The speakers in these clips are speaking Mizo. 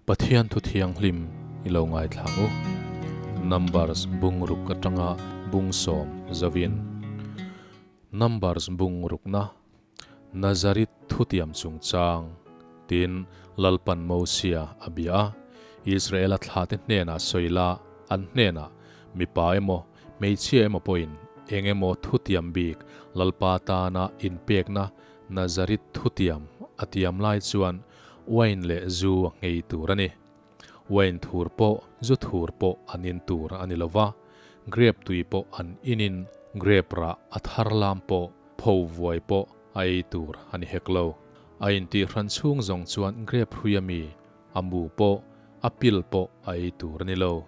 Pathian thu thianghlim i lo ngaithla ang u. Numbers bung ruk atanga bung sawm zavin. Numbers bung rukna Nazarith thutiam chungchang tin Lalpan Mosia a bia a, Israela thlate hnenah sawi la, an hnenah, Mipa emaw, hmeichhia emaw pawhin eng emaw thutiam bik Lalpa tana inpekna Nazarith thutiam a tiam lai chuan Wine leh zu a nghei tur a ni. Wine thur pawh zu thur pawh an in tur a ni lo va, grape tui pawh an inin grape rah a thar lam pawh pho vuai pawh a ei tur a ni hek lo. A intihhran chhung zawng chuan grape hrui a mi, a mu pawh, a pil pawh a ei tur a ni lo.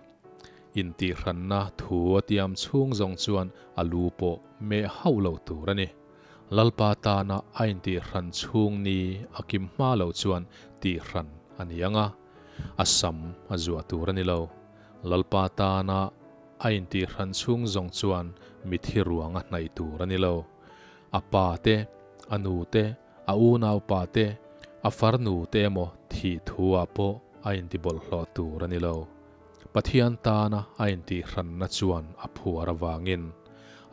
Intihhranna thu a tiam chhung zawng chuan a lu pawh meh hauh lo tur a ni. Lalpa tana a intihhran chhung ni a kim hma lo chuan tihhran a ni ang a, a sam a zuah tur a ni lo. Lalpa tana a intihhran chhung zawng chuan mithi ruang a hnaih tur a ni lo. A pa te, a nu te, a unaupa te, a farnu te emaw thih thu ah pawh a intibawlhhlawh tur a ni lo. Pathian tana a intihhranna chuan a phuar avangin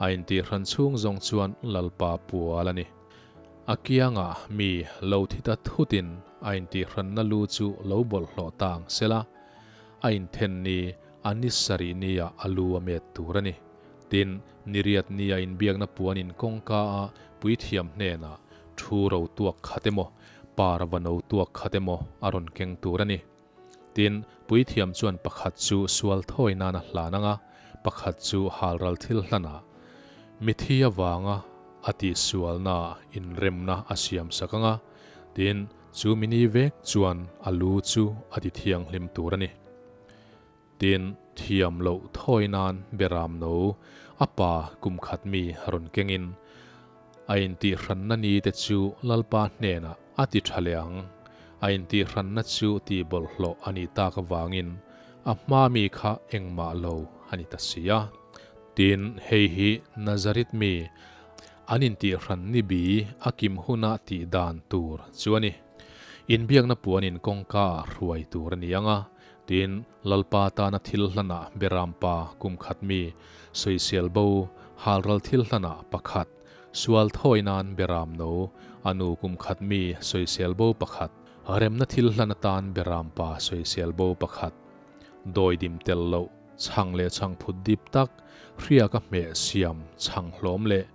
a intihhran chhung zawng chuan Lalpa pual a ni. A kiangah mi lo thi ta thutin a intihhranna lu chu lo bawlhhlawh ta ang sela, a inthen ni a ni sarih nia a lu a met tur a ni. Tin, niriat nia inbiakna puanin kawngka a puithiam hnenah thu ro tuak khat emaw, par va no tuak khat emaw a rawn keng tur a ni. Tin, puithiam chuan pakhat chu sual thawi nan a hlan ang a, pakhat chu halral thil hlan a, mithi avanga a tihsualna inremna a siam sak ang a, tin, chu mini vek chuan a lu chu a ti thianghlim tur a ni. Tin, thiam loh thawi nan beram no a pa kum khat mi rawn kengin a intihhranna ni te chu Lalpa hnenah a ti tha leh ang. A intihhranna chu tih bawlhhlawh a nih tak avangin a hma mi kha engmah lo a ni ta si a. Tin, hei hi Nazareth mi an intihhran ni bi a kim huna tih dan tur chu a ni. Inbiakna puanin kawngka ah hruai tur a ni ang a, tin, Lalpa tana thil hlanah Berampa kum khat mi, sawisel bo, halral thil hlanah pakhat, sual thawi nan Beram no, a nu kum khat mi, sawisel bo pakhat, remna thil hlan atan Berampa sawisel bo pakhat, dawidim tel loh, chhang leh chhang phut dip tak, hriaka hmeh siam chhang hlawm leh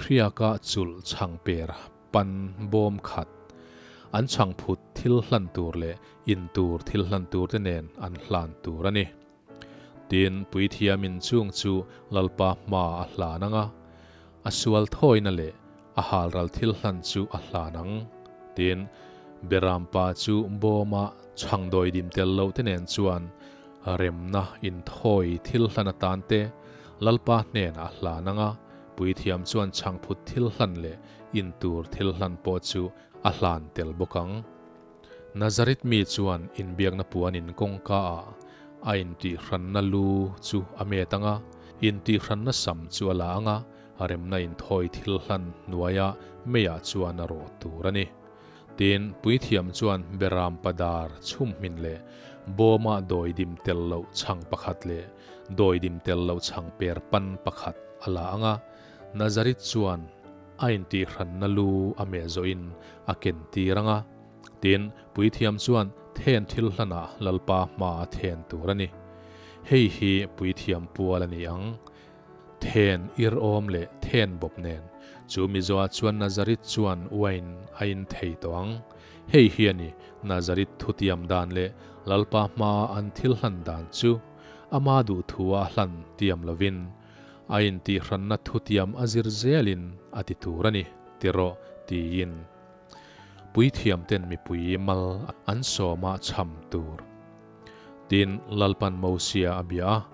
hriaka chulh chhang per pan bawm khat, an chhangphut thil hlan tur leh in tur thil hlan tur te nen an hlan tur a ni. Tin, puithiamin chung chu Lalpa hma a hlan ang a, a sual thawina leh a halral thil hlan chu a hlan ang. Tin, Berampa chu bawma chhangdawi dim tel loh te nen chuan remna inthawi thil hlan atan te Lalpa hnenah a hlan ang a, puithiam chuan chhangphut thil hlan leh in tur thil hlan pawh chu a hlan tel bawk ang. Nazareth mi chuan inbiakna puanin kawngka ah a intihhranna lu chu a met ang a, intihhranna sam chu a la ang a, remna inthawi thil hlan hnuaia meiah chuan a rawh tur a ni. Tin, puithiam chuan beram padar chhumhmin leh bawma dawidim tel loh chhang pakhat leh dawidim tel loh chhang per pan pakhat a la ang a, Nazareth chuan a intihhranna lu a meh zawhin a ken tir ang a, tin, puithiam chuan then thil hlanah Lalpa hma a then tur a ni. Hei hi puithiam pual a ni ang. Then ir awm leh then bawp nen, chu mizoa chuan Nazareth chuan uain a in thei tawh ang. Hei hi a ni Nazareth thutiam dan leh Lalpa hmaa an thil hlan dan chu, ama duhthua a hlan tiam lovin, A intihhranna thutiam a zir zelin a ti tur a ni, ti rawh, tiin puithiamten mipui mal an sawma chham tur. Tin, Lalpan Mosia a bia a,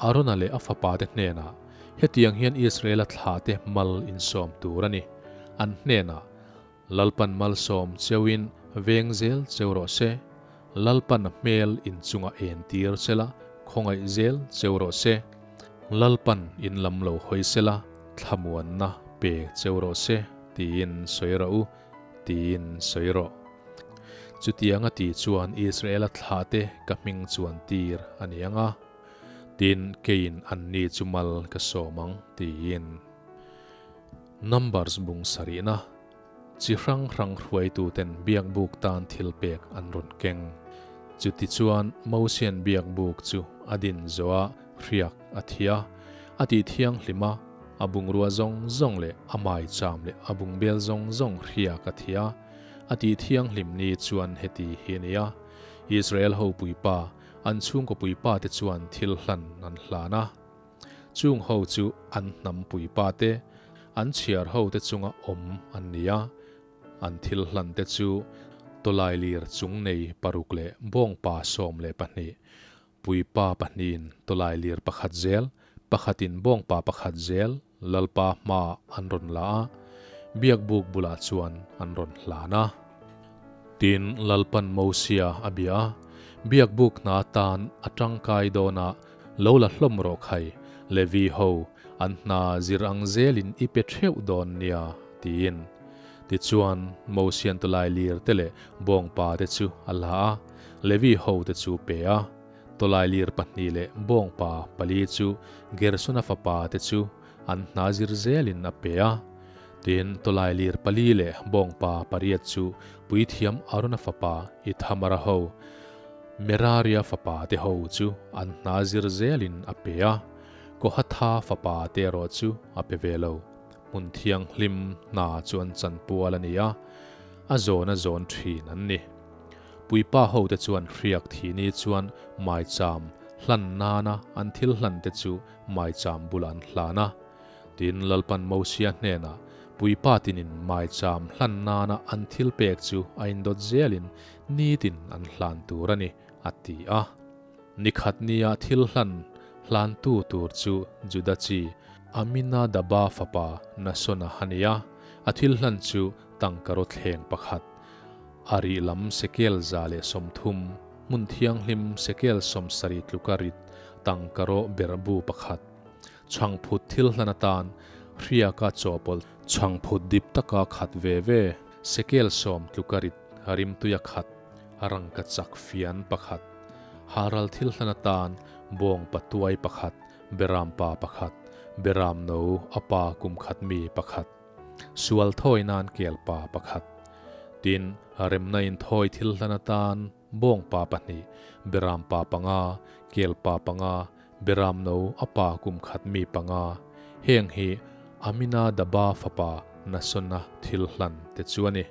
Arona leh a fapate hnenah, Hetiang hian Israela thlate mal insawm tur a ni, an hnenah, Lalpan malsawm cheuin veng zel cheu rawh se, Lalpan a hmel inchunga en tir sela khawngaih zel cheu rawh se, Lalpan in lam lo hawi sela thlamuanna pe cheu rawh se tiin sawi rawh u, tiin sawi rawh. Chutianga ti chuan Israela thlahte ka hming chuan tir a ni ang a, tin, keiin anni chu mal ka sawm ang, tiin. Numbers bung sarihna chi hrang hrang hruaituten biakbuk tan thilpek an rawn keng. Chutichuan Mosian biakbuk chu a din zawh a, hriak a thi a, a tih thianghlim a, a bungrua zawng zawng leh a maicham leh a bungbel zawng zawng hriak a thi a, a tih thianghlim ni chuan heti hi a ni a, Israel ho puipa, an chhungkaw puipa te chuan thil hlan an hlan a. Chung ho chu an hnam puipa te, an chhiar ho te chunga awm an ni a, an thil hlan te chu tawlailir chung nei paruk leh bawngpa 12, Puipa pahnihin tawlailir pakhat zel, pakhatin bawngpa pakhat zel Lalpa hmaah an rawn la a, biakbuk bulah chuan an rawn hlan a. Tin, Lalpan Mosia a bia a, Biakbuk hna tan a tangkai dawnah lo la hlawm rawh khai, Levi ho, an hna zir ang zelin i pe theuh dawn nia, tiin. Tichuan, Mosian tawlailir te leh bawngpa te chu a la a, Levi hote chu pe a. Tawlailir pahnih leh bawngpa pali chu Gersona fapa te chu an hna zir zelin a pe a. Tin, tawlailir pali leh bawngpa pariat chu puithiam Arona fapa Ithamara ho, Meraria fapa te ho chu an hna zir zelin a pe a. Kohatha fapa te erawh chu a pe ve lo. Hmun thianghlim hna chu an chanpual a ni a, a zawn a zawn thin an ni. Puipa hote chuan hriak thi ni chuan maicham hlan nana an thil hlan te chu maicham bulah an hlan a. Tin, Lalpan Mosia hnenah, Puipa tinin maicham hlan nana an thil pek chu a indawt zelin nitin an hlan tur a ni, a ti a. Nikhat nia thil hlan hlantu tur chu Juda chi Aminadaba fapa Nasona a ni a, a thil hlan chu tangkaraw thleng pakhat, a rih lam sekel 130, hmun thianghlim sekel 70 tluka rit tangkaraw berhbu pakhat, chhangphut thil hlan atan hriaka chawhpawlh chhangphut dip taka khat ve ve, sekel 10 tluka rit rimtuia khat. Rangkachak fian pakhat, Haral thil hlan atan bawng patuai pakhat, beram pa pakhat, beram no a pa kum khat mi pakhat, sual thawi nan kel pa pakhat. Tin, remna in thawi thil hlan atan bawng pa pahnih, beram pa panga, kel pa panga, beram no a pa kum khat mi panga. Heng hi Aminadaba fapa Nasona thil hlan te chu a ni.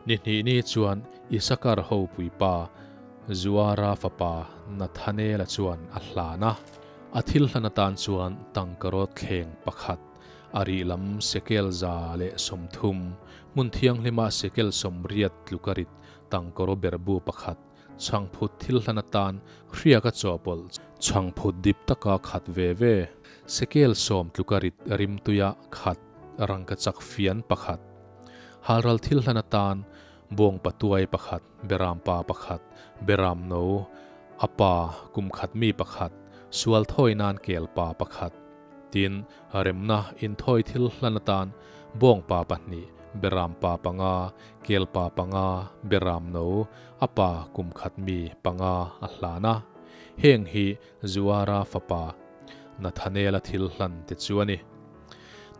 Ni hnih ni chuan Isakar ho puipa Zuara fapa Nathanela chuan a hlan a. A thil hlan atan chuan tangkaraw thleng pakhat, a rih lam sekel 130, hmun thianghlima sekel 80 tluka rit tangkaraw berhbu pakhat, chhangphut thil hlan atan hriaka chawhpawlh chhangphut dip taka khat ve ve, sekel 10 tluka rit rimtuia khat rangkachak fian pakhat. Halral thil hlan atan bawng patuai pakhat, beram pa pakhat, beram no a pa kum khat mi pakhat, sual thawi nan kel pa pakhat. Tin, remna inthawi thil hlan atan bawng pa pahnih, beram pa panga, kel pa panga, beram no a pa kum khat mi panga a hlan a. Heng hi Zuara fapa Nathanela thil hlan te chu a ni.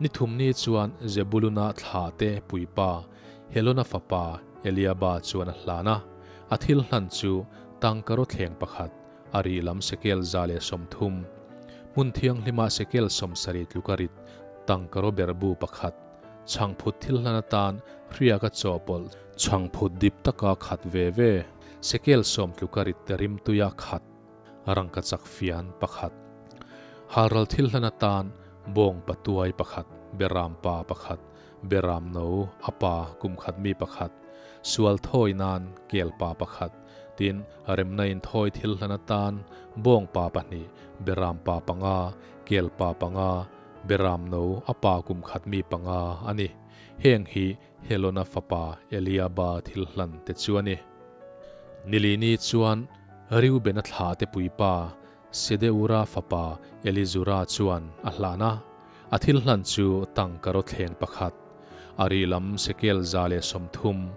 Ni thum ni chuan Zebuluna thla te puipa Helona fapa Eliaba chuan a hlan a, a thil hlan chu tangkaraw thleng pakhat, a rih lam sekel 130, hmun thianghlima sekel 70 tluka rit tangkaraw berhbu pakhat, chhangphut thil hlan atan hriaka chawhpawlh chhangphut dip taka khat ve ve, sekel 10 tluka rit rimtuia khat, rangkachak fian pakhat. Halral thil hlan atan bawng patuai pakhat, beram pa pakhat, beram no a pa kum khat mi pakhat, sual thawi nan kel pa pakhat, tin remna in thawi thil hlan atan bawng pa pahnih, beram pa panga, kel pa panga, beram no a pa kum khat mi panga a ni. Heng hi Helona fapa Eliaba thil hlan te chu a ni. Nilini chuan Reubena thla te puipa Sedeura fapa Elizura chuan a hlan a, a thil hlan chu tangkaraw thleng pakhat, a rih lam sekel 130,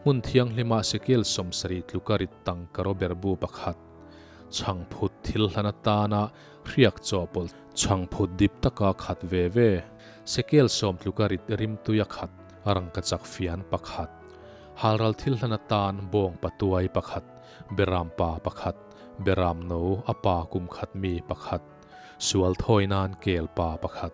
Hmun thianghlima sekel 70 tluka rit tangkaraw berhbu pakhat, chhangphut thil hlan atana hriak chawhpawlh chhangphut dip taka khat ve ve, sekel 10 tluka rit rimtuia khat rangkachak fian pakhat, halral thil hlan atan bawng patuai pakhat, beram pa pakhat, beram no a pa kum khat mi pakhat, sual thawi nan kel pa pakhat.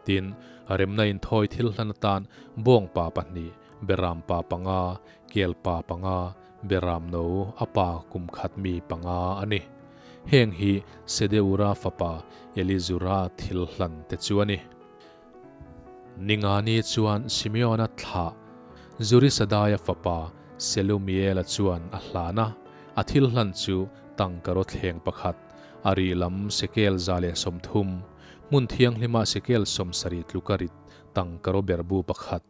Tin, remna inthawi thil hlan atan bawng pa pahnih, beram pa panga, kel pa panga, beram no a pa kum khat mi panga a ni. Heng hi Sedeura fapa Elizura thil hlan te chu a ni. Ningani chuan Simeona thlah Zurisadaia fapa Selumiela chuan a hlan a, a thil hlan chu tangkaraw thleng pakhat, a rih lam sekel 130, hmun thianghlima sekel 70 tluka rit tangkaraw berhbu pakhat,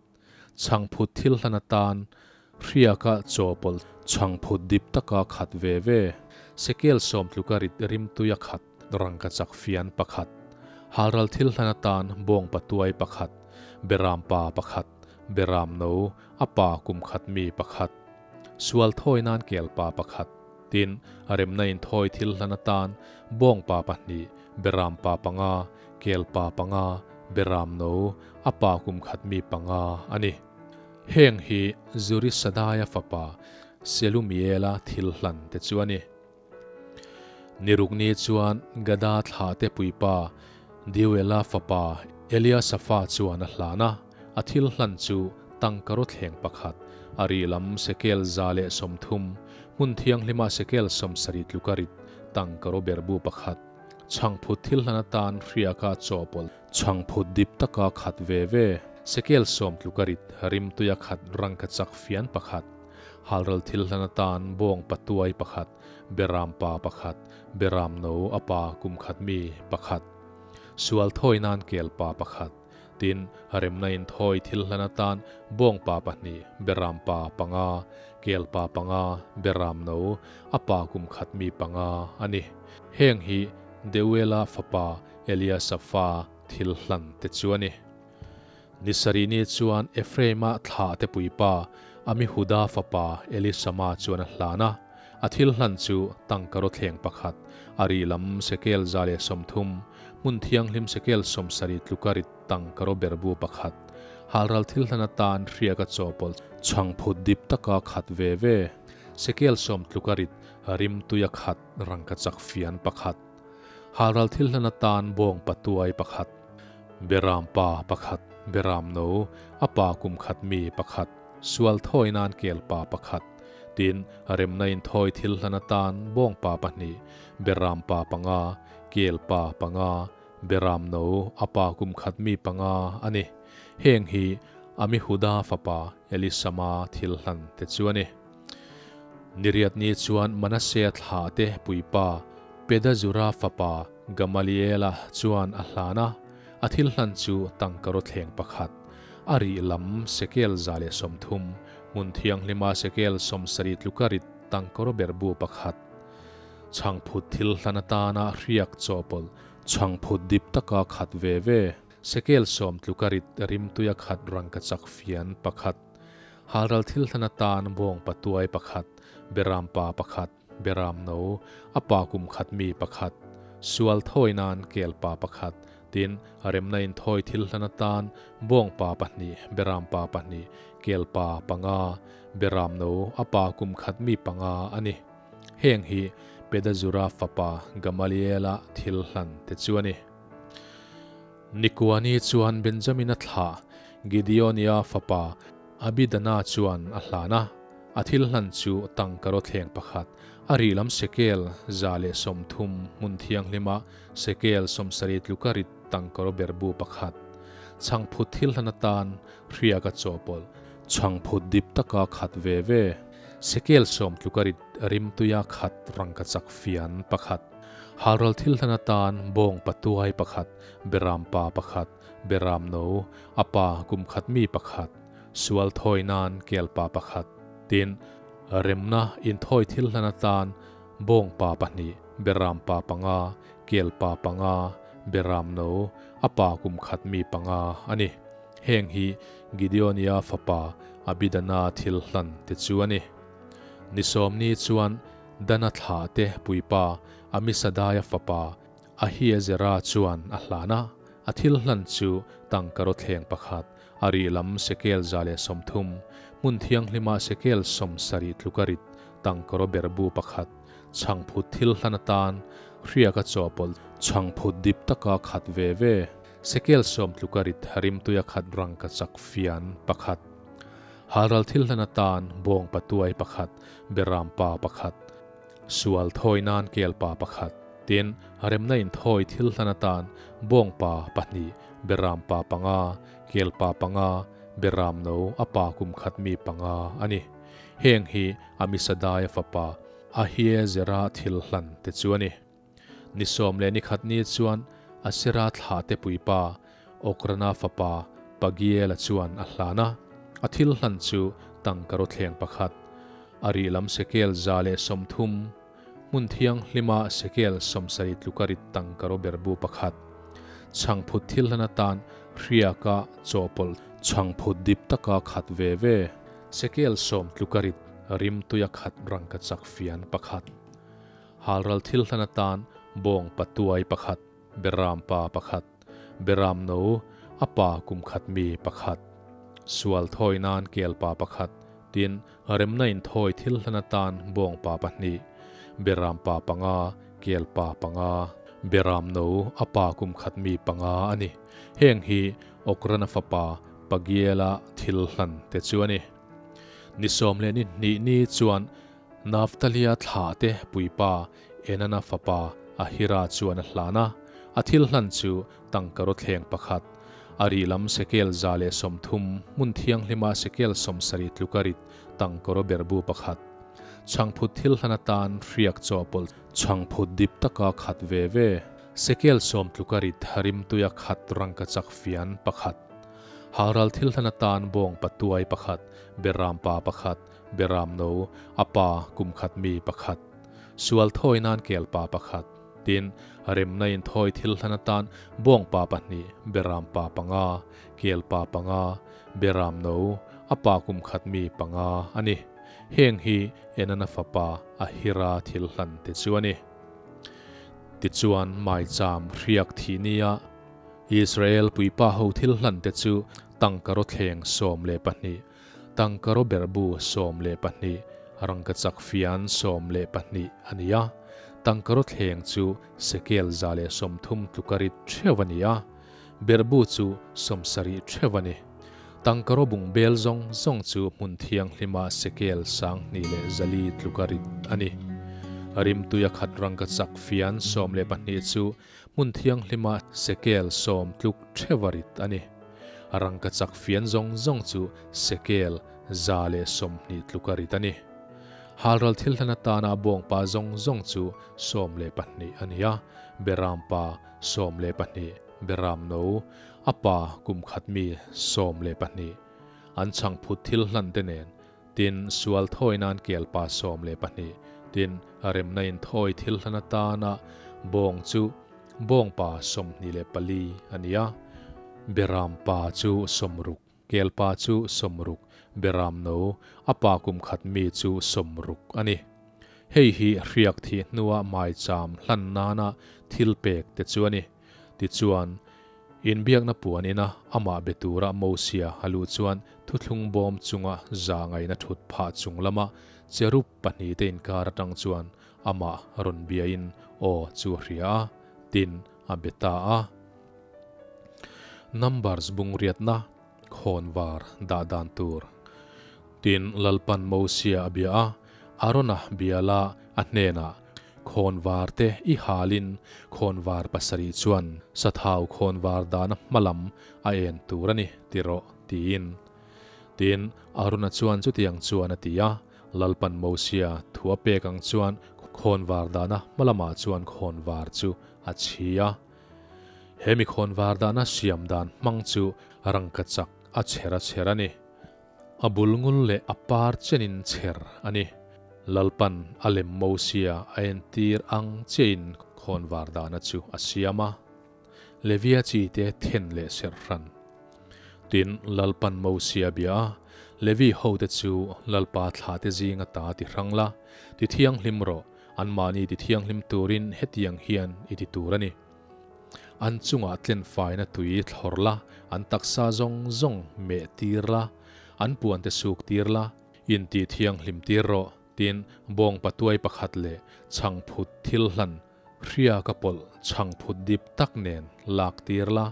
chhangphut thil hlan atan hriaka chawhpawlh chhangphut dip taka khat ve ve, sekel 10 tluka rit rimtuia khat rangkachak fian pakhat, halral thil hlan atan bawng patuai pakhat, beram pa pakhat, beram no a pa kum khat mi pakhat, sual thawi nan kel pa pakhat, tin, remna inthawi thil hlan atan bawng pa pahnih, beram pa panga, kel pa panga, beram no a pa kum khat mi panga a ni. Heng hi Zurisadaia fapa Selumiela thil hlan te chu a ni. Nirukni chuan Gada thlah te puipa Deuela fapa Eliasafa chuan a hlan a, a thil hlan chu tangkaraw thleng pakhat, a rih lam sekel 130, hmun thianghlima sekel 70 tluka rit tangkaraw berhbu pakhat, chhangphut thil hlan atan hriaka chawhpawlh chhangphut dip taka khat ve ve, sekel 10 tluka rit rimtuia khat rangkachak fian pakhat, halral thil hlan atan bawng patuai pakhat, beram pa pakhat, beram no a pa kum khat mi pakhat, sual thawi nan kel pa pakhat, tin, remna inthawi thil hlan atan bawng pa pahnih, beram pa panga, kel pa panga, beram no a pa kum khat mi panga a ni. Heng hi Deuela fapa Eliasafa thil hlan te chu a ni. Nisarih ni chuan Ephraima thlah te puipa Amihuda fapa Elisama chuan a hlan a, a thil hlan chu tangkaraw thleng pakhat, a rih lam sekel 130, hmun thianghlim sekel 70 tluka rit tangkaraw berhbu pakhat, halral thil hlan atan hriaka chawhpawlh chhangphut dip taka khat ve ve, sekel 10 tluka rit rimtuia khat rangkachak fian pakhat, halral thil hlan atan bawng patuai pakhat, beram pa pakhat, beram no a pa kum khat mi pakhat, sual thawi nan kel pa pakhat, tin, remna inthawi thil hlan atan bawng pa pahnih, beram pa panga, kel pa panga, beram no a pa kum khat mi panga a ni. Heng hi Amihuda fapa Elisama thil hlan te chu a ni. Niriat ni chuan Manase thlah te puipa Pedazura fapa Gamaliela chuan a hlan a, a thil hlan chu tangkaraw thleng pakhat, a rih lam sekel 130, hmun thianghlima sekel 70 tluka rit tangkaraw berhbu pakhat, chhangphut thil hlan atana hriak chawhpawlh chhangphut dip taka khat ve ve, sekel 10 tluka rit rimtuia khat rangkachak fian pakhat, halral thil hlan atan bawng patuai pakhat, beram pa pakhat, beram no a pa kum khat mi pakhat, sual thawi nan kel pa pakhat, tin, remna inthawi thil hlan atan bawng pa pahnih, beram pa pahnih, kel pa panga, beram no a pa kum khat mi panga a ni. Heng hi Pedazura fapa Gamaliela thil hlan te chu a ni. Nikuani chuan Benjamina thlah Gideonia fapa Abidana chuan a hlan a, a thil hlan chu tangkaraw thleng pakhat, a rih lam sekel 130, hmun thianghlima sekel 70 tluka rit tangkaraw berhbu pakhat, chhangphut thil hlan atan hriaka chawhpawlh chhangphut dip taka khat ve ve, sekel 10 tluka rit rimtuia khat rangkachak fian pakhat, halral thil hlan atan bawng patuai pakhat, beram pa pakhat, beram no a pa kum khat mi pakhat, sual thawi nan kel pa pakhat, tin, remna inthawi thil hlan atan bawng pa pahnih, beram pa panga, kel pa panga, beram no a pa kum khat mi panga a ni. Heng hi Gideonia fapa Abidana thil hlan te chu a ni. Ni sawmni chuan Dana thlahte puipa Amisadaia fapa Ahiezera chuan a hlan a, a thil hlan chu tangkaraw thleng pakhat, a rih lam sekel 130, hmun thianghlima sekel 70 tluka rit tangkaraw berhbu pakhat, chhangphut thil hlan atan hriaka chawhpawlh chhangphut dip taka khat ve ve, sekel 10 tluka rit rimtuia khat rangkachak fian pakhat, halral thil hlan atan bawng patuai pakhat, beram pa pakhat, sual thawi nan kel pa pakhat, tin, remna inthawi thil hlan atan bawng pa pahnih, beram pa panga, kel pa panga, beram no a pa kum khat mi panga a ni. Heng hi Amisadaia fapa Ahiezera thil hlan te chu a ni. Ni sawm leh ni khat ni chuan Asera thlahte puipa Okrana fapa Pagiela chuan a hlan a, a thil hlan chu tangkaraw thleng pakhat, a rih lam sekel 130, hmun thianghlima sekel 70 tluka rit tangkaraw berhbu pakhat, chhangphut thil hlan atan hriaka chawhpawlh chhangphut dip taka khat ve ve, sekel 10 tluka rit rimtuia khat rangkachak fian pakhat, halral thil hlan atan bawng patuai pakhat, beram pa pakhat, beram no a pa kum khat mi pakhat, sual thawi nan kel pa pakhat, tin, remna inthawi thil hlan atan bawng pa pahnih, beram pa panga, kel pa panga, beram no a pa kum khat mi panga a ni. Heng hi Okrana fapa Pagiela thil hlan te chu a ni. Ni sawm leh ni hnih ni chuan Naftalia thlahte puipa Enana fapa Ahira chuan a hlan a, a thil hlan chu tangkaraw thleng pakhat, a rih lam sekel 130, hmun thianghlima sekel 70 tluka rit tangkaraw berhbu pakhat, chhangphut thil hlan atan hriak chawhpawlh chhangphut dip taka khat ve ve, sekel 10 tluka rit rimtuia khat rangkachak fian pakhat, halral thil hlan atan bawng patuai pakhat, beram pa pakhat, beram no a pa kum khat mi pakhat, sual thawi nan kel pa pakhat, tin, remna inthawi thil hlan atan bawng pa pahnih, beram pa panga, kel pa panga, beram no a pa kum khat mi panga a ni. Heng hi Enana fapa Ahira thil hlan te chu a ni. Tichuan maicham hriak thih nia Israel puipa ho thil hlan te chu tangkaraw thleng 12, tangkaraw berhbu 12, rangkachak fian 12 a ni a. Tangkaraw thleng chu sekel 130 tluka rit theuh a ni a, berhbu chu 70 theuh a ni. Tangkaraw bung bel zawng zawng chu hmun thianghlima sekel 2400 tluka rit a ni. Rimtuia khat rangkachak fian 12 chu hmun thianghlima sekel 10 tluk theuh a rit a ni. Rangkachak fian zawng zawng chu sekel 120 tluka rit a ni. Halral thil hlan atana bawng pa zawng zawng chu 12 a ni a, beram pa 12, beram no a pa kum khat mi 12, an chhangphut thil hlan te nen, tin, sual thawi nan kel pa 12, tin, remna inthawi thil hlan atana bawng chu bawng pa 24 a ni a, beram pa chu 60, kel pa chu 60, beram no a pa kum khat mi chu 60 a ni. Hei hi hriak thih hnua maicham hlan nana thil pek te chu a ni. Tichuan, inbiakna puanina amah be tura Mosia a luh chuan thuthlung bawm chunga za ngaihna thut phah chung lama cherub pahnih te inkar atang chuan amah rawn biain aw chu a hria a, tin a be ta a. Numbers bung riatna khawnvar dah dan tur. Tin, Lalpan Mosia a bia a, Arona biala a hnenah, Khawnvar te i halin khawnvar pasarih chuan sathau khawnvar dahna hmalam a en tur a ni ti rawh, tiin. Tin, Arona chuan chutiang chuan a ti a, Lalpan Mosia thu a pek ang chuan khawnvar dahna hmalamah chuan khawnvar chu a chhi a. He mi khawnvar dahna siam dan hmang chu rangkachak a chher a chher a ni. A bul ngul leh a par chenin chher a ni. Lalpan a lem Mosia a entir ang chiahin khawnvar dahna chu a siam a. Levia chi te then leh serh hran. Tin, Lalpan Mosia bia a, Levi hote chu Lalpa thlahte zing ata ti hrang la, ti thianghlim rawh, anmahni ti thianghlim turin hetiang hian i ti tur a ni. An chungah tlenfaina tui thlawr la, an taksa zawng zawng meh tir la, an puante suk tir la, inti thianghlim tir rawh. Tin, bawng patuai pakhat leh chhangphut thil hlan hria ka pawlh chhangphut dip tak nen lak tir la.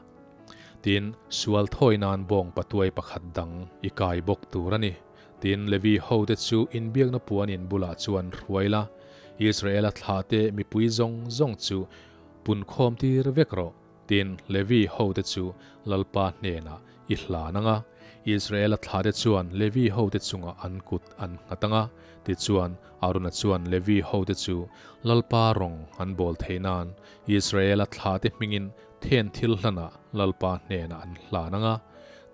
Tin, sual thawi nan bawng patuai pakhat dang i kai bawk tur a ni. Tin, Levi hote chu inbiakna puan in bulah chuan hruai la, Israela thlahte mipui zawng zawng chu punkhawm tir vek rawh. Tin, Levi hote chu Lalpa hnenah i hlan ang a, Israela thlate chuan Levi hote chungah an kut an nghat ang a. Tichuan, Arona chuan Levi hote chu Lalpa rawng an bawl theih nan Israela thlate hmingin then thil hlanah Lalpa hnenah an hlan ang a.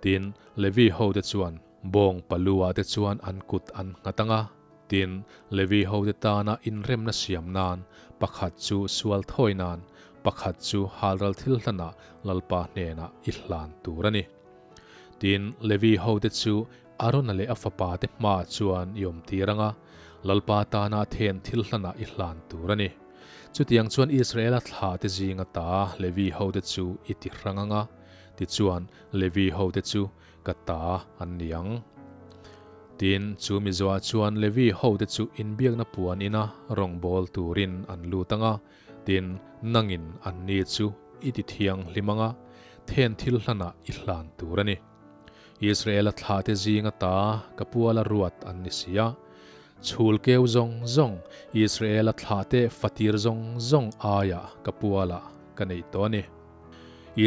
Tin, Levi hote chuan bawng palua te chuan an kut an nghat ang a. Tin, Levi hote tana inremna siam nan, pakhat chu sual thawi nan, pakhat chu halral thil hlanah Lalpa hnenah i hlan tur a ni. Tin, Levi hote chu Arona leh a fapate hmaah chuan i awm tir ang a, Lalpa tana then thil hlanah i hlan tur a ni. Chutiang chuan Israela thlahte zinga ta Levi hote chu i ti hrang ang a, tichuan Levi hote chu ka ta an ni ang. Tin, chu mizoah chuan Levi hote chu inbiakna puan ina rawngbâwl tûrin an lût ang a, tin, nangin anni chu i ti thianghlim ang a, then thil hlanah i hlan tûr a ni. Israela thlahte zînga ta ka puala ruat an ni si a, chhûl keu zawng zawng, Israela thlahte fatîr zawng zawng aiah ka pualah ka neih tawh a ni.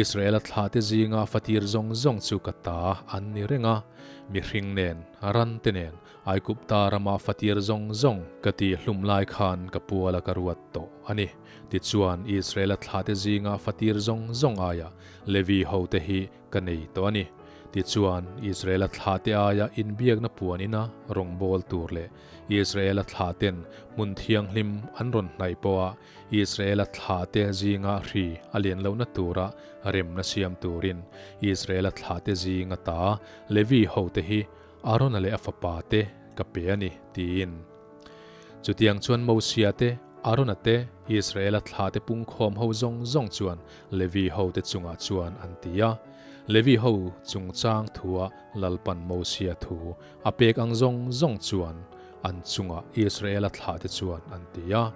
Israela thlahte zinga fatir zawng zawng chu ka ta an ni reng a, mihring nen, rante nen, Aigupta rama fatir zawng zawng ka tih hlum lai khan ka puala ka ruat tawh a ni. Tichuan, Israela thlahte zinga fatir zawng zawng aia Levi hote hi ka nei tawh a ni. Tichuan, Israela thlahte aia inbiakna puan ina rawngbâwl tûr leh Israela thlahten hmun thianghlim an rawn hnaih pawha Israela thlahte zinga hri a lian lohna tura remna siam turin Israela thlahte zinga ta Levi hote hi Arona leh a fapate ka pe a ni, tiin. Chutiang chuan Mosia te, Arona te, Israela thlahte pungkhawm ho zawng zawng chuan Levi hote chungah chuan an ti a. Levi ho chungchang thua Lalpan Mosia thu a pek ang zawng zawng chuan an chungah Israela thlahte chuan an ti a.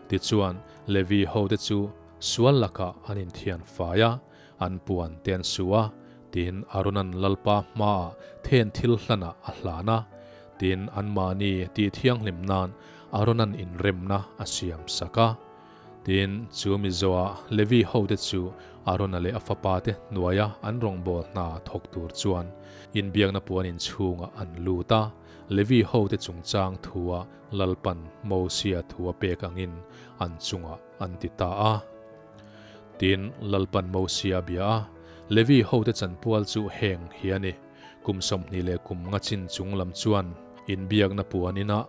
Tichuan, Levi hote chu sual lakah an inthian fai a, an puan te an su a, tin Arona'n Lalpa hmaah then thil hlanah a hlan a, tin anmahni tih thianghlim nan Arona'n inremna a siam sak a. Tin, chu mizoa Levi hote chu Arona leh a fapate hnuaia an rawngbâwl hna thawk tûr chuan inbiakna puan inchhûngah an lût a, Levi hote chungchâng thua Lalpan Mosia thu a pek angin an chungah an ti ta a. Tin, Lalpan Mosia a bia a, Levi hote chanpual chu heng hi a ni, Kum 20 leh kum nga chin chung lam chuan inbiakna puan inah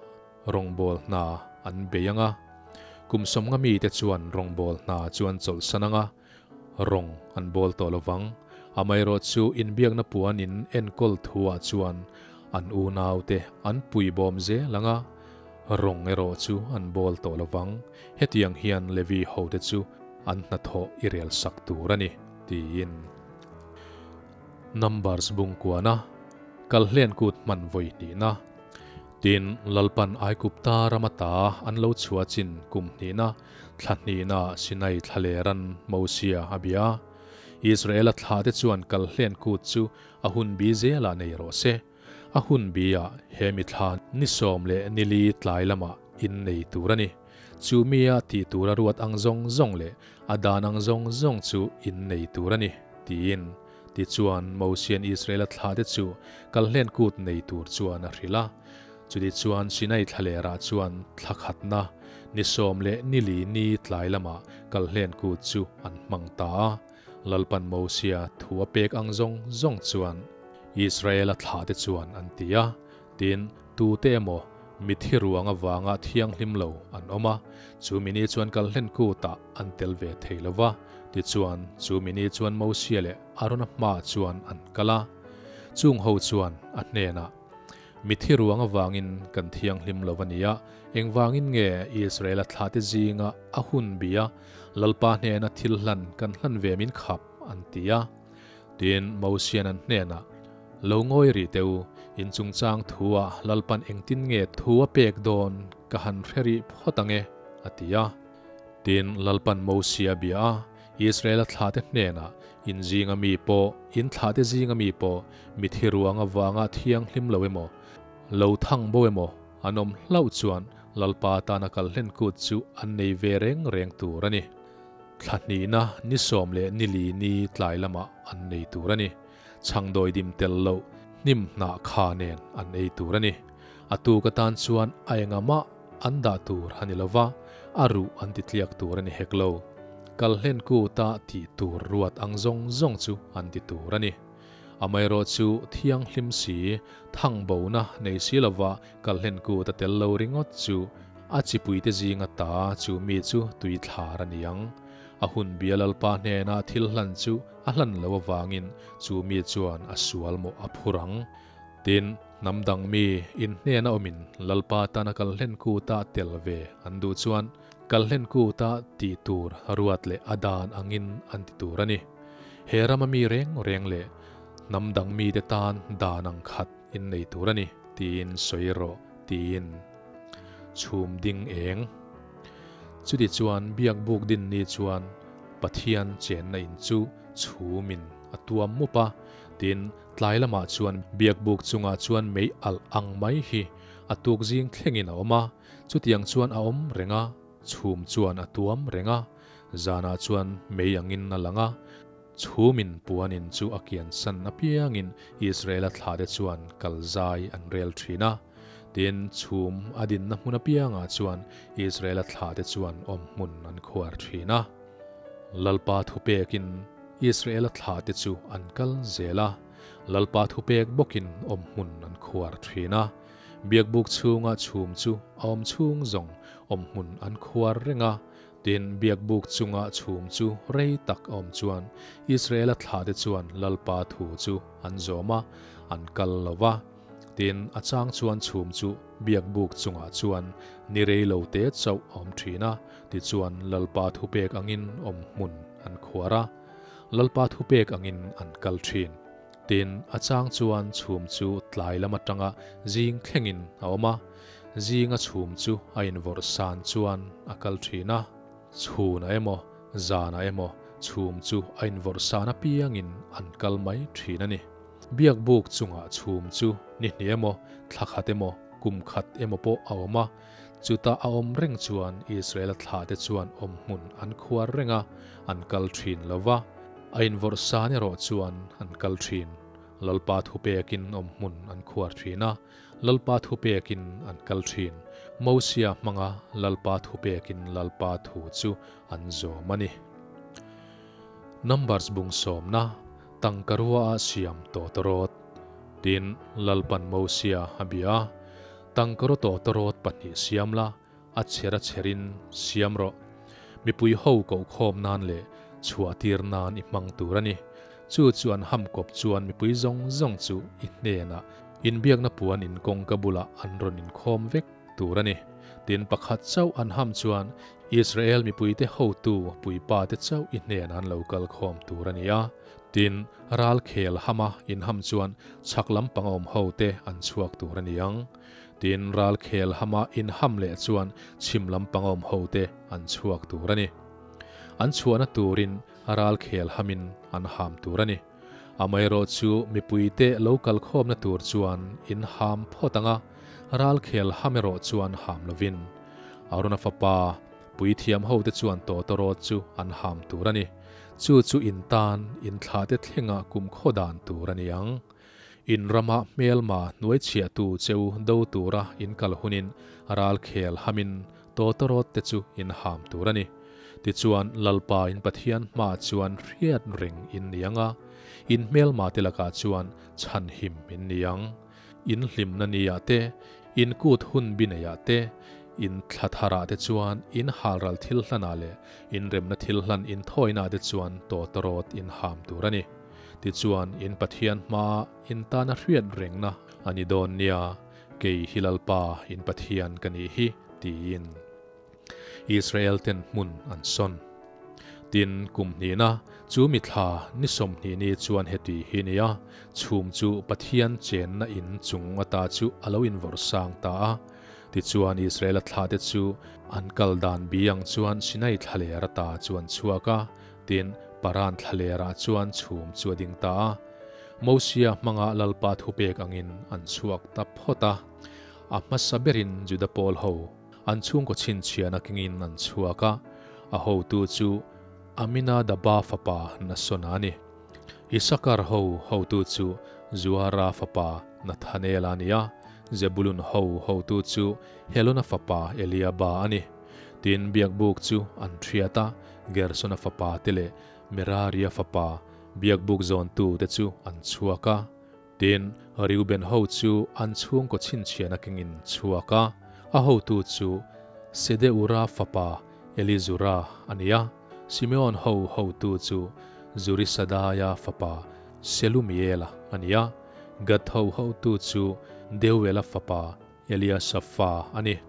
rawngbâwl hna an bei ang a, kum 50 mite chuan rawngbâwl hna chu an chawlhsan ang a, rawng an bâwl tawh lo vang. Amaherawhchu inbiakna puan in enkawl thuah chuan an unaute an puibawm zel ang a, rawng erawh chu an bâwl tawh lo vang. Hetiang hian Levi hote chu an hnathawh i rel sak tur a ni, tiin. Numbers bungkuana Kalhlen kut hman vawi hnihna. Tin, Lalpan Aigupta ram ata an lo chhuah chin kum hnihna, thla hnihna Sinai thlaleran Mosia a bia a. Israela thlahte chuan Kalhlen kut chu a hun bi zelah nei rawh se. A hun biah he mi thla ni 14 tlai lamah in nei tur a ni. Chu mia tih tura ruat ang zawng zawng leh a dan ang zawng zawng chu in nei tur a ni, tiin. Tichuan, Mosia'n Israela thlahte chu Kalhlen kut nei tur chuan a hrilh a. Chutichuan, Sinai thlalerah chuan thla khatna, ni 14 ni tlai lamah Kalhlen kut chu an hmang ta a. Lalpan Mosia thu a pek ang zawng zawng chuan Israela thlahte chuan an ti a. Tin, tute emaw mithi ruang avanga thianghlim lo an awm a, chu mini chuan Kalhlen kutah an tel ve thei lo va. Tichuan, chu mini chuan Mosia leh Arona hmaah chuan an kal a. Chung ho chuan a hnenah, Mithi ruang avangin kan thianghlim lo a nia, engvangin nge Israela thlate zinga a hun bia Lalpa hnena thil hlan kan hlan ve min khap? an ti a. Tin, Mosian an hnenah, Lo ngawi rih teh u, in chungchang thua Lalpan engtin nge thu a pek dawn ka han hre rih phawt ang e, a ti a. Tin, Lalpan Mosia bia a, Israela thlate hnenah, In zinga mi pawh, in thlate zinga mi pawh, mithi ruang avanga thianghlim lo emaw, lo thang bo emaw an awm hlauh chuan Lalpa tana kal hlen kut chu an nei ve reng reng tur a ni. Thla hnihna ni sawm leh ni li ni tlai lamah an nei tur a ni. Chhangdawi dim tel loh hnim hnah kha nen an ei tur a ni. A tuk atan chuan a enga mah an dah tur a ni lova, a ruh an ti tliak tur a ni hek lo. Kalhlen kuta tih tur ruat ang zawng zawng chu an ti tur a ni. Amaherawh chu thianghlim si, thang bona nei si lova kalhlen kut a tel lo ringawt chu a chipuite zinga ta chu mi chu tui thlar a ni ang. A hun bia Lalpa hnena thil hlan chu a hlan lo avangin chu mi chuan a sual mawh a phur ang. Tin, hnam dang mi in hnena awmin Lalpa tana kalhlen kuta tel ve an duh chuan kalhlen kuta tih tur ruat leh a dan angin an ti tur a ni. He rama mi reng reng leh hnam dang mite tan dan ang khat in nei tur a ni tiin sawi rawh tiin chhum ding eng. Chuti chuan biak buk din ni chuan Pathian chenna in chu chhumin a tuam mup a, tin Tlai lamah chuan biakbuk chungah chuan mei alh ang mai hi a tuk zing thlengin a awm a, chutiang chuan a awm reng a, chhum chuan a tuam reng a, zanah chuan mei angin a lang a, chhumin puanin chu a kiansan apiangin Israela thlate chuan kal zai an rel thin a. Tin, chhum a dinna hmun apiangah chuan Israela thlate chuan awm hmun an khuar thin a. Lalpa thupekin Israela thlahte chu an kal zel a, Lalpa thupek bawkin awm hmun an khuar thin a. Biakbuk chhunga chhum chu a awm chhung zawng awm hmun an khuar reng a, tin, biakbuk chunga chhum chu rei tak a awm chuan Israela thlahte chuan Lalpa thu chu an zawm a, an kal lo va. Tin, a chang chuan chhum chu biakbuk chungah chuan ni rei lo te chauh a awm thin a, tichuan Lalpa thupek angin awm hmun an khuar a, Lalpa thupek angin an kal thin. Tin, a chang chuan chhum chu tlai lam atanga zing thlengin a awm a, zinga chhum chu a invawrh san chuan a kal thin a, chhunah emaw zanah emaw chhum chu a invawrh san apiangin an kal mai thin a ni. Biakbuk chungah chhum chu ni hnih emaw, thla khat emaw, kum khat emaw pawh a awm a. Chuta a awm reng chuan Israela thlahte chuan awm hmun an khuar reng a, an kal thin lo va. A invawrh san erawh chuan an kal thin. Lalpa thupekin awm hmun an khuar thin a, Lalpa thupekin an kal thin. Mosia hmanga Lalpa thupekin Lalpa thu chu an zawm a ni. Numbers bung sawmna. Tangkarua a siam tawtawrawt. Tin, Lalpan Mosia a bia a, Tangkaraw tawtawrawt pahnih siam la, a chher a chherin siam rawh. Mipui ho kohkhawm nan leh chhuahtir nan i hmang tur a ni. Chu chu an ham kawp chuan mipui zawng zawng chu i hnenah inbiakna puan in kawngka bulah an rawn inkhawm vek tur a ni. Tin, pakhat chauh an ham chuan Israel mipuite hotu puipate chauh i hnenah an lo kal khawm tur a ni a. Tin, ral khel hama inham chuan chhak lampang awm hote an chhuak tur a ni ang. Tin, ral khel hama inham leh chuan chhim lampang awm hote an chhuak tur a ni. An chhuahna turin ral khel hamin an ham tur a ni. Amaherawh chu mipuite lo kal khawmna tur chuan in ham phawt ang a, ral khel ham erawh chuan ham lovin. Arona fapa puithiam hote chuan tawtawrawt chu an ham tur a ni. Chu chu in tan in thlahte thlenga kum khaw dan tur a ni ang. In rama hmelma hnuaichhiahtu cheu do tura in kal hunin ral khel hamin tawtawrawt te chu in ham tur a ni. Tichuan Lalpa in Pathian hmaah chuan hriat reng in ni ang a, in hmelma te lakah chuan chhanhim in ni ang. In hlimna niah te, in kut hun bi neiah te, in thla tharah te chuan in halral thil hlanah leh in remna thil hlan in thawinah te chuan tawtawrawt in ham tur a ni. Tichuan, in Pathian hmaa in tana hriat rengna a ni dawn nia, kei hi Lalpa in Pathian ka nih hi, tiin. Israel ten hmun an sawn. Tin, kum hnihna chu mithla ni 20 ni chuan heti hi nia, chhum chu Pathian chenna in chung ata chu a lo invawrh sang ta a. Tichuan Israela thlahte chu an kal dan bi ang chuan Sinai thlaler ata chu an chhuak a, tin, Paran thlalerah chuan chhum chu a ding ta a. Mosia hmanga Lalpa thupek angin an chhuak ta phawt a. A hmasa berin Juda pawl ho an chhungkaw chhinchhiahna kengin an chhuak a, a hotu chu Aminadaba fapa Nasona a ni. Isakar ho hotu chu Zuara fapa Nathanela a ni a, Zebulun ho hotu chu Helona fapa Eliaba a ni. Tin, biakbuk chu an thiat a, Gersona fapa te leh Meraria fapa biakbuk zawntu te chu an chhuak a. Tin, Reuben ho chu an chhungkaw chhinchhiahna kengin chhuak a, a hotu chu Sedeura fapa Elizura a ni a, Simeon ho hotu chu Zurisadaia fapa Selumiela a ni a, Gad ho hotu chu Deuela fapa Eliasapha a ni.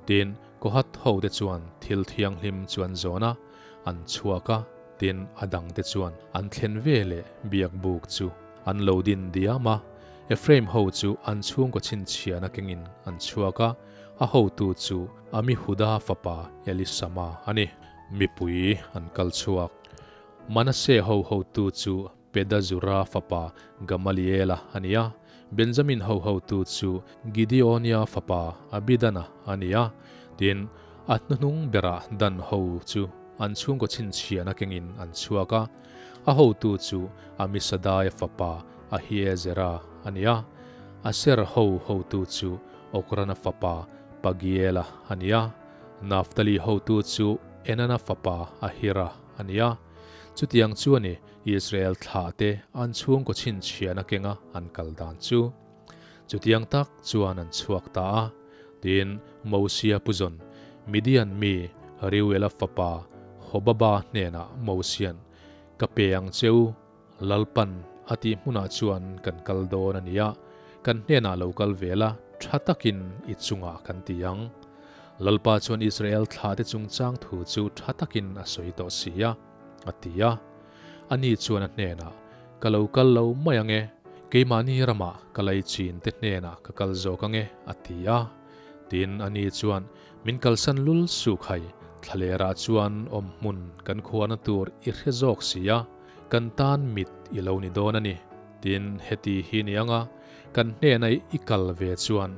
Tin, Kohath hote chuan thil thianghlim chu an zawn a, an chhuak a, tin, a dangte chuan an thlen ve leh biakbuk chu an lo din diam a. Ephraim ho chu an chhungkaw chhinchhiahna kengin an chhuak a, a hotu chu Amihuda fapa Elisama a ni. Mipui an kal chhuak. Manasseh ho hotu chu Pedazura fapa Gamaliela a ni a, Benjamin ho hotu chu Gideonia fapa Abidana a ni a, tin, a hnuhnung berah Dan ho chu an chhungkaw chhinchhiahna kengin an chhuak a, a hotu chu Amisadaia fapa Ahiezera a ni a, Aser ho hotu chu Okrana fapa Pagiela a ni a, Naftali hotu chu Enana fapa Ahira a ni a. Chutiang chu a ni, Israel thlahte an chhungkaw chhinchhiahna kenga an kal dan chu. Chutiang tak chuan an chhuak ta a, tiin Mosia puzawn Midian mi Reuela fapa Hobaba hnenah Mosia'n, Ka pe ang che u, Lalpan a tih hmunah chuan kan kal dawn a nia, kan hnenah lo kal ve la, tha takin i chungah kan ti ang. Lalpa chuan Israel thlahte chungchang thu chu tha takin a sawi tawh si a. A ti a. Ani chuan a hnenah, Ka lo kal lo mai ang e, keimahni ramah ka lei chin te hnenah ka kal zawk ang e, a ti a. Tin, ani chuan, Min kalsan lul suk hai, thlalerah chuan awm hmun kan khuarna tur i hre zawk si a, kan tan mit i lo ni dawn a ni. Tin, heti hi ni anga kan hnena i kal ve chuan,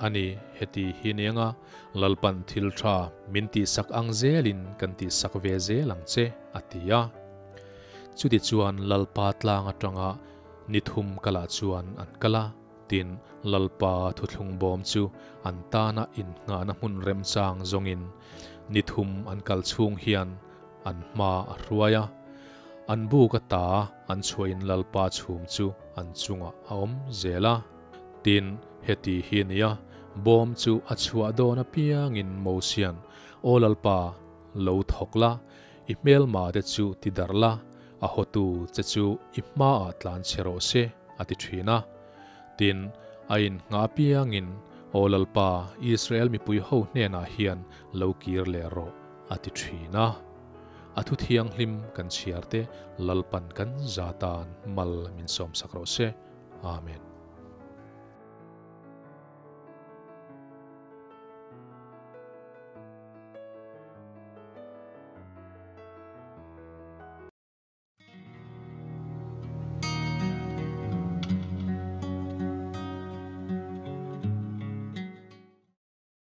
ani, heti hi ni anga Lalpan thil tha min tihsak ang zelin kan tihsak ve zel ang che, a ti a. Chutichuan Lalpa tlang atanga ni thum kalah chuan an kal a, tin, Lalpa thuthlung bawm chu an tana innghahna hmun remchang zawngin ni thum an kal chhung hian an hma a hruai a. An buk ata an chhuahin Lalpa chhum chu an chungah a awm zel a. Tin, heti hi a nia, bawm chu a chhuah dawn apiangin Mosia'n, Aw Lalpa, lo thawk la, i hmelma te chu ti darh la, a hawtu che chu i hmaah tlan chhe rawh se, a ti thin a. Tin, a innghah apiangin, Aw Lalpa, Israel mipui ho hnenah hian lo kir leh rawh, a ti thin a. A thu thianghlim kan chhiar te Lalpan kan za tan mal min sawmsak rawh se. Amen.